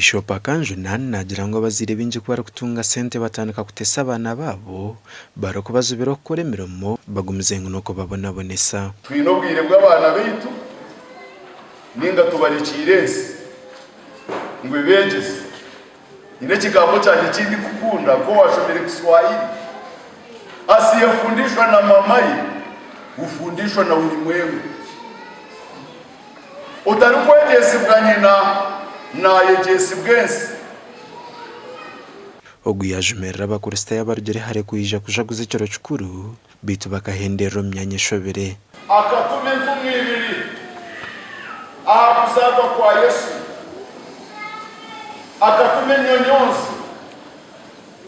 Bishop Akanjuna naagira ngu abazaire baingi ku barikutunga sente batandika kutesa abaana baabo barikubazibira okukora emirimo bagumize ngu n'okubabonabonesa. Twine obwire bw'abaana baitu nainga tubarekiire ensi ngu ebeegyese? Nyine ekigambo kyangye eki ndikukunda nk'owaashomire Kiswahili, Asiyefundishwa na mamaye, hufundishwa na ulimwengu. Otarikwegyesibwa nyina, naayegyesibwa ensi. Ogu yaajumirira Abakristaayo abarugire hare kwija kujaguza ekiro kikuru beitu bakahenderera omu myanya eshobire. Akatuma entumwa ibiri aha kuzaarwa kwa Yesu. Akatuma enyonyoozi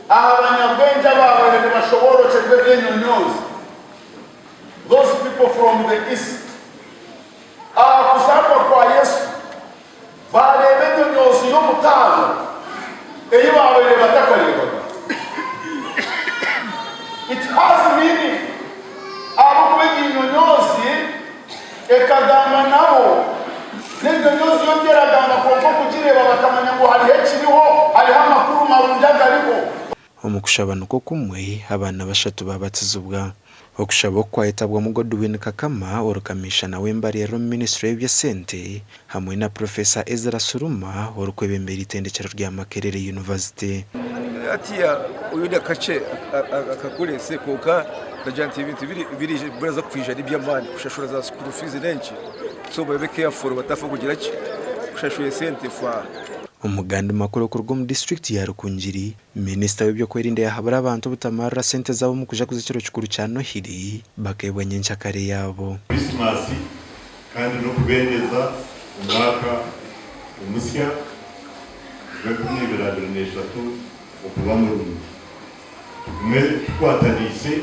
aha banyabwengye abaabaire nibashoboorokyerwa eby'enyonyoozi, those people from the east. Aha kuzaarwa kwa Yesu, baareeba enyonyoozi y'omutaano ei baabaire batakareebaga. It has meaning ahabw'okuba egi nyonyoozi ekagamba nabo. N'enyonyoozi yo teragamba kwonka okugireeba bakamanya ngu hariho ekiriho, hariho amakuru marungi agariho. Omu kushaba nikwo kumwe, abaana bashatu baabatizibwa. Okushaba oku kwayetabwamu Godwin Kakama ori kamiishana w'embaririra omu minisitule y'eby'esente hamwe na Professor Ezra Suruma orikwebembera eitendekyero rya Makerere University. Hatiya oine akakye akakuretse kwonka ndagira nti ebintu biraza kwija niby'amaani kushashura za school fees n'enki so babe careful batafa kugira ki kushashura esente fa. Omu gandi makuru okuruga omu disiturikiti ya Rukungiri, Minisita w'eby'okwerinda yahabura abantu obutamarira sente zaabo omu kujaguza ekiro kikuru kya Nohiri bakeebwa nyenkyakare yaabo. Krisimasi kandi n'okubendeza omwaka omusya ogw'enkumi ibiri 23 okuba murungi. Tugume tukwataniise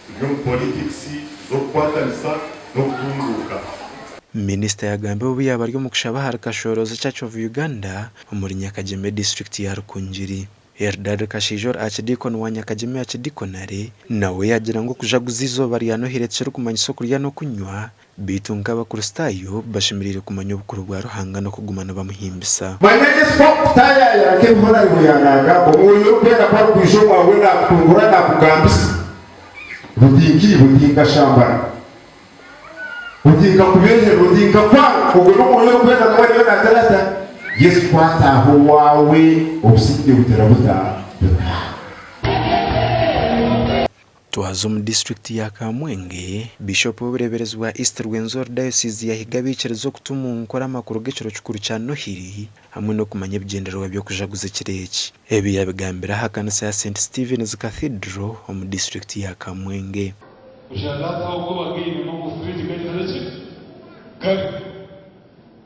turi omu politikisi z'okukwatanisa n'okutunguuka. Minisita yagamba ebi obu yaaba ari omu kushaba ahari Kashooroza Church of Uganda omuri Nyakagyeme disiturikiti ya Rukungiri. Eldad Kashaija ori Archdeacon wa Nyakagyeme Archideaconary nawe yaagira ngu okujaguza eizooba rya Nohire tikirikumanyisa okurya n'okunywa Beitu nk'Abakristaayo, bashemereire kumanya obukuru bwa Ruhanga n'okuguma nibamuhimbisa. Manya Yesu ku akutaayaayira nk'ebihorariho yaanagamba, Omwoyo Orikwera ku arikwija omwawe naakutungura naakugambisa, oti nkiiba, oti nkashambana, oti nkakubeeherera, oti nkakwanga, ogwo n'Omwoyo Orikwera nawe ariyo naagira ata? Yesu ku ataaha owaawe, obusingye butera buta? Butaaha. Twaza omu disiturikiti ya Kamwenge, Bishopu w'obureeberezi bwa East Rwenzori Diocese yahiga abaikiriza okuta omu nkora amakuru g'ekiro kikuru kya Nohiri hamwe n'okumanya ebigyendererwa by'okujaguza ekiro eki. Ebi yabigambira aha kanisa ya St Stephen's Cathedral omu disiturikiti ya Kamwenge. Oshanga hati aho obwoba bwine omu fridge kagizire ki? Kariho.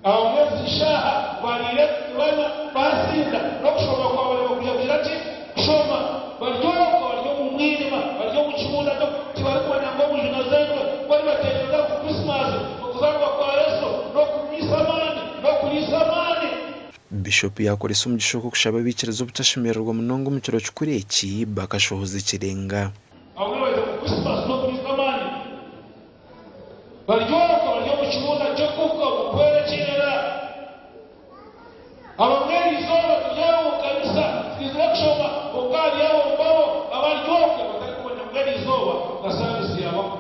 Aho mbwenu ezi shaaha bariire banywa baasinda n'okushoma kwabarema kuja kugira ki? Kushoma. Bari okwo bari omu mwirima, bari omu kibunda tibarikumanya ngu omujuni azairwe. Ku baribateerereza ngu Krisimaasi, okuzaarwa kwa Yesu, n'okunywisa amaani, n'okuriisa amaani. Bishopu yaakoresa omugisha ogwo kushaba abaikiriza obutashemererwa munonga omu kiro kikuru eki bakashohoza ekirenga. Aho mbwenu baija ngu Krisimaasi n'okuriisa amaani. Bari okwo bari omu kibunda ky'okufa omu kuhwerekyerera. Abamwe eri izooba turi aha omu kanisa twizire kushoma, kwonka hariyo abo mbabo abari okwo batarikumanya ngu eri izooba na saavisi yaabaho.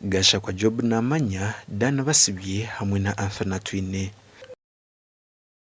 Gashakwa Job Namanya, Dan Basibye hamwe na Anthony Atwine.